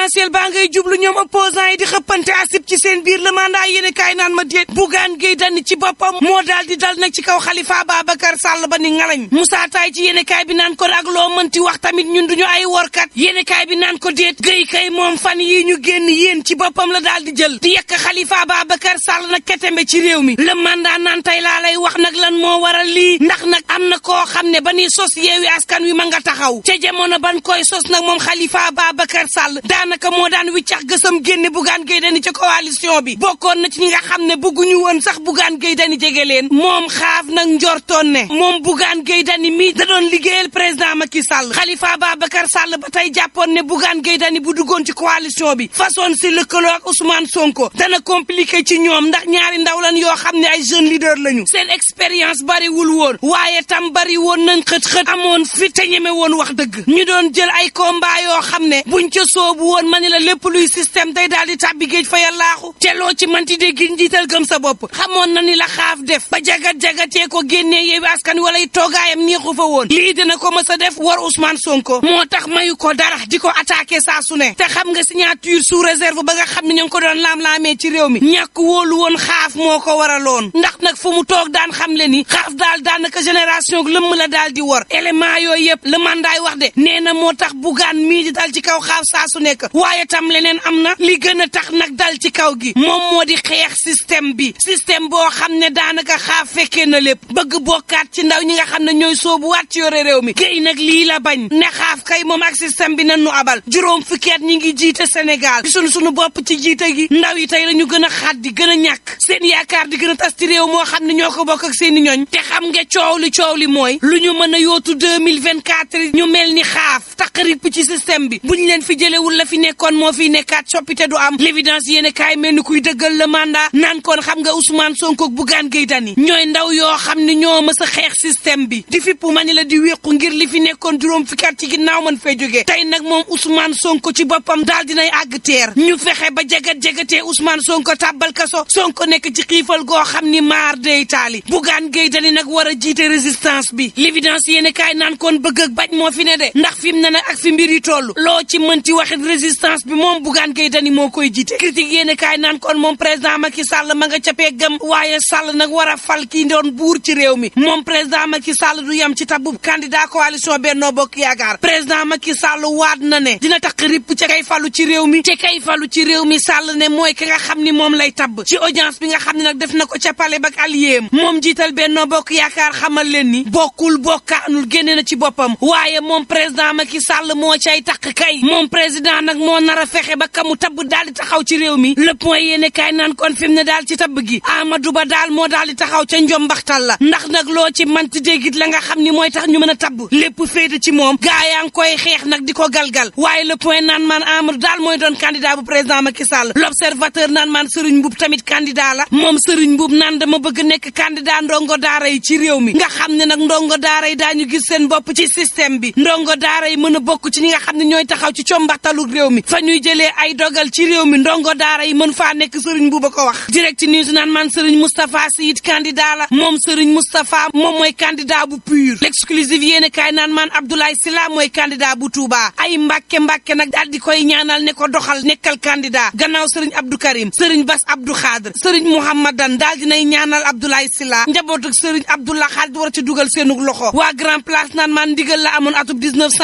présidentielle baa ngay jublu ñoom opposants yi di xëppante asib ci seen biir le mandat yéene kaay naan ma déet Bougane Gueye Dany ci boppam moo daal di dal nag ci kaw Khalifa Babacar Sall ba ni ngalañ Moussa Taye ci yéene kaay bi naan kon ak loo mënti wax tamit ñun duñu ay workat yéene kaay bi naan ko déet Gueye kay moom fan yi ñu génn yéen ci boppam la daal di jël di yekk Khalifa Babacar Sall nag ketembe ci réew mi le mandat naan tey laa lay wax nag lan moo waral lii ndax nag am na koo xam ne ba ni sos Yewwi Askan Wi ma nga taxaw ca jamono ban koy sos nag moom Khalifa Babacar Sall daanaka moo daan wiccax gësam génne Bougane Gueye Dany ci coalition bi bokkoon na ci ñi nga xam ne bëgguñu woon sax Bougane Gueye Dany jege leen moom xaaf nag njortoon ne moom Bougane Gueye Dany mi da doon liggéeyal président Macky Sall Khalifa Babacar Sall ba tey jàppoon ne Bougane Gueye Dany bu duggoon ci coalition bi façon si lëkkaloo ak Ousmane Sonko dana compliqué ci ñoom ndax ñaari ndaw lan yoo xam ne ay jeune leader lañu seen expérience bariwul woon waaye tam bari woon nañ xët-xët amoon fi te ñeme woon wax dëgg ñu doon jël ay combat yoo xam ne buñ ca soobu woon ma ni la lépp luy système day daal di tàbbi géej fa yàllaaxu te loo ci manti dégg njiital gëm sa bopp xamoon na ni la xaaf def ba jagat-jagatee ko génnee Yewwi Askan Wi wala y toogaayam neexu fa woon lii dina ko mës a def war Ousmane Sonko moo tax mayu ko dara di ko attaqué saa su ne te xam nga signature sous réserve ba nga xam ne ñu ngi ko doon laam-laamee ci réew mi ñàkk wóolu woon xaaf moo ko waraloon ndax nag fu mu toog daan xam le ni xaaf daal daanaka génération lëmm la daal di war élément yooyu yëpp le mandat wax de nee na moo tax Bougane mii di dal ci kaw xaaf saa su nekk waaye tam leneen am na li gën a tax nag dal ci kaw gi moom moo di xeex système bi système boo xam ne daanaka xaaf fekkee na lépp bëgg bokkaat ci ndaw ñi nga xam ne ñooy soobu waat ci yore réew mi géy nag lii la bañ ne xaaf kay moom ak système bi nan nu abal juróom fukki at ñi ngi jiite Sénégal di sunu bopp ci jiite gi ndaw yi tey la ñu gën a xaddi gën a ñàkk seen yaakaar di gën a tas ci réew moo xam ne ñoo ko bokk ak seeni ñooñ te xam nga coow li mooy lu ñu mën a yootu 2024 ñu mel ni xaaf taqarip ci système bi buñ leen fi jëlewul la fi nekkoon moo fi nekkaat soppite du am l'évidence yéene kaay mel ni kuy dëggal le mandat naan kon xam nga Ousmane Sonko ak Bougane Gueye Dany ñooy ndaw yoo xam ne ñoo mës a xeex système bi di fippu mani la di wéqu ngir li fi nekkoon juróom fukki at ci ginnaaw mën fay jógee tey nag moom Ousmane Sonko ci boppam daal dinay àgg teer ñu fexe ba jagat-jagatee Ousmane Sonko tàbbal kaso Sonko nekk ci xiifal goo xam ni maar day taali Bougane Gueye Dany nag war a jiite résistance bi l'évidence yéene kaay naan kon bëgg ak bañ moo fi ne de ndax fi mu ne nag ak fi mbir yi toll loo ci mënti waxit résistance bi moom Bougane Gueye Dany moo koy jiite critique yéene kaay naan kon moom président Macky Sall ma nga ca peggam waaye Sall nag war a fal kii doon buur ci réew mi moom président Macky Sall du yam ci tabub candidat coalition Benno Bokk Yaakaar président Macky Sall waat na ne dina tax ripp ca kay falu ci réew mi te kay falu ci réew mi Sall ne mooy ki nga xam ni moom lay tabb ci audience bi nga xam ne nag def na ko ca palais bak alliéem moom jiital Benno Bokk Yaakaar xamal leen ni bokkul bokkaanul génne na ci boppam waaye moom président Macky Sall moo cay takk kay moom président nag moo nar a fexe ba kamu tabb daal di taxaw ci réew mi le point yéene kaay naan kon fi mu ne daal ci tabb gi Amadou Ba daal moo daal di taxaw ca njombaxtal la ndax nag loo ci manti déggit la nga xam ni mooy tax ñu mën a tabb lépp féete ci moom gaa yaa ngi koy xeex nag di ko galgal waaye le point naan man Amadou daal mooy doon candidat bu président Macky Sall l'observateur naan man Serigne Mboup tamit candidat la moom Serigne Mboup naan dama bëgg nekk candidat ndongo daara yi ci réew mi nga xam ne nag ndongo daara yi daañu gis seen bopp ci système bi ndongo daara yi mën a bokk ci ñi nga xam ne ñooy taxaw ci combaxtalu réew mi fa ñuy jëlee ay dogal ci réew mi ndongo daara yi mën faa nekk Serigne Mboup a ko wax direct news naan man Serigne Moustapha Sy it candidat la moom Serigne Moustapha moom mooy candidat bu pur l'exclusive yéene kaay naan man Abdoulaye Sylla mooy candidat bu Touba ay mbàkke nag daal di koy ñaanal ne ko doxal nekkal candidat gannaaw Serigne Abdou Karim Serigne Bass Abdou Khadre Serigne Mouhamadan daal dinay ñaanal Abdoulaye Sylla njabootu Serigne Abdoulaye Khadre war ci dugal seenug loxo waa Grand Place naan man ndigal la amoon atub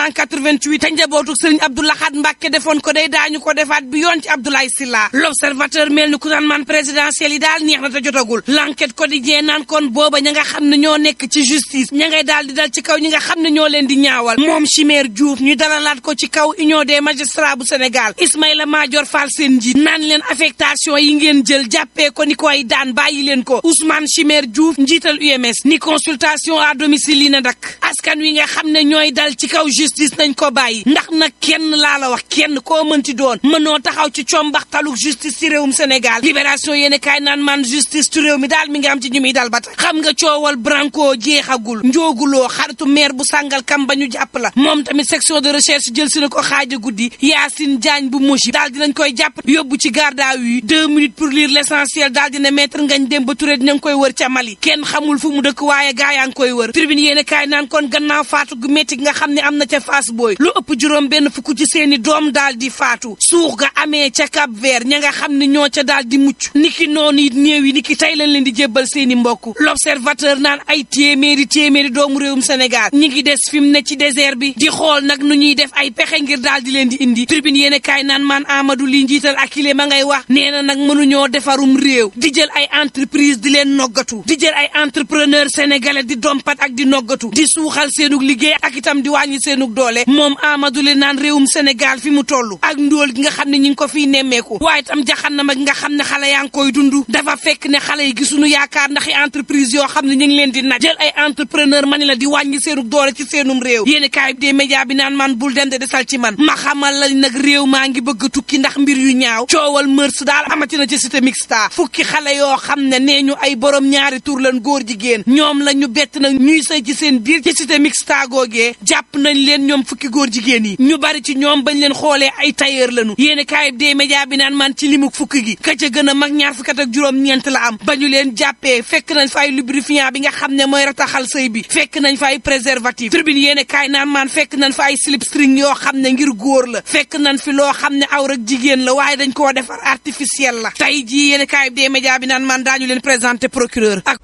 1988 te njabootu Serigne Abdoulaye Khadre Mbàkke defoon ko day daañu ko defaat bi yoon ci Abdoulaye Sylla l'observateur mel ni ku naan man présidentiel yi daal neex na te jotagul l'enquête quotidien naan kon booba ña nga xam ne ñoo nekk ci justice ña ngay daal di dal ci kaw ñi nga xam ne ñoo leen di ñaawal moom Chimère Diouf ñu dalalaat ko ci kaw union des magistrats bu Sénégal Ismaïla Madior Fall seen njiit naan leen affectation yi ngeen jël jàppee ko ni koy daan bàyyi leen ko Ousmane Chimère Diouf njiital UMS ni consultation à domicile yi na dak askan wi nga xam ne ñooy dal ci kaw justice nañ ko bàyyi ndax nag kenn laa la wax kenn koo mënti doon mënoo taxaw ci combaxtaluk justice ci réewum Sénégal libération yéene kaay naan man justice ci réew mi daal mi ngi am ci ñu muy dal ba tax xam nga coowal Branco jeexagul njooguloo xaritu maire bu sàngal kam ba ñu jàpp la moom tamit section de recherche jël si na ko xaaja guddi Yacine Diagne bu Mochi daal dinañ koy jàpp yóbbu ci garde à vue 2 minutes pour lire l'essentiel daal dina maître Ngagne Demba Touré dinañ koy wër ca Mali kenn xamul fu mu dëkk waaye gaa yaa ngi koy wër tribune yéene kaay naan kon gannaaw faatu gu métti nga xam ne am na ca Fass Boy lu ëpp juróom benn fukk ci seeni doom daal daal di faatu suux ga amee ca Cap Vert ña nga xam ne ñoo ca daal di mucc niki noonu it néew yi niki tey lañ leen di jébbal seeni mbokk l'observateur naan ay téeméeri doomu réewum Sénégal ñi ngi des fi mu ne ci désert bi di xool nag nu ñuy def ay pexe ngir daal di leen di indi tribune yéen kaay naan man Amadou Ly njiital Akile ma ngay wax nee na nag mënuñoo defarum réew di jël ay entreprise di leen noggatu di jël ay entrepreneur sénégalais di dompat ak di noggatu di suuxal seenug liggéey ak itam di wàññi seenug doole moom Amadou Ly naan réewum Sénégal fi mu toll ak ndóol gi nga xam ne ñi ngi ko fiy nemmeeku waaye itam jaxannama gi nga xam ne xale yaa ngi koy dund dafa fekk ne xale yi gisuñu yaakaar ndax entreprise yoo xam ne ñu ngi leen di naj jël ay entrepreneur mani la di wàññi seenug doole ci seenum réew yéeni kaay bi des média bi naan man bul dem de desal ci man ma xamal lañ nag réew maa ngi bëgg tukki ndax mbir yu ñaaw coowal mërs daal amati na ci cité mixta fukki xale yoo xam ne nee ñu ay borom ñaari tur lan góor jigéen ñoom la ñu bett nag ñuy sëy ci seen biir ci cité mixta googee jàpp nañ leen ñoom fukki góor jigéen yi ñu bari ci ñoom bañ leen xoolee ay tailleur lañu yéeni kaay bi des média bi naan man ci limuk fukki gi ka ca gën a mag ñaar fukkat ak juróom-ñeent la am ba ñu leen jàppee fekk nañ fa ay lubrifiant bi nga xam ne mooy rataxal sëy bi fekk nañ fa ay préservatif tribune yéene kaay naan maan fekk nañ fa ay slip string yoo xam ne ngir góor la fekk nañ fi loo xam ne awra jigéen la waaye dañ koo defar artificiel la tey jii yéene kaay bi des média bi naan maan daañu leen présenter procureur ak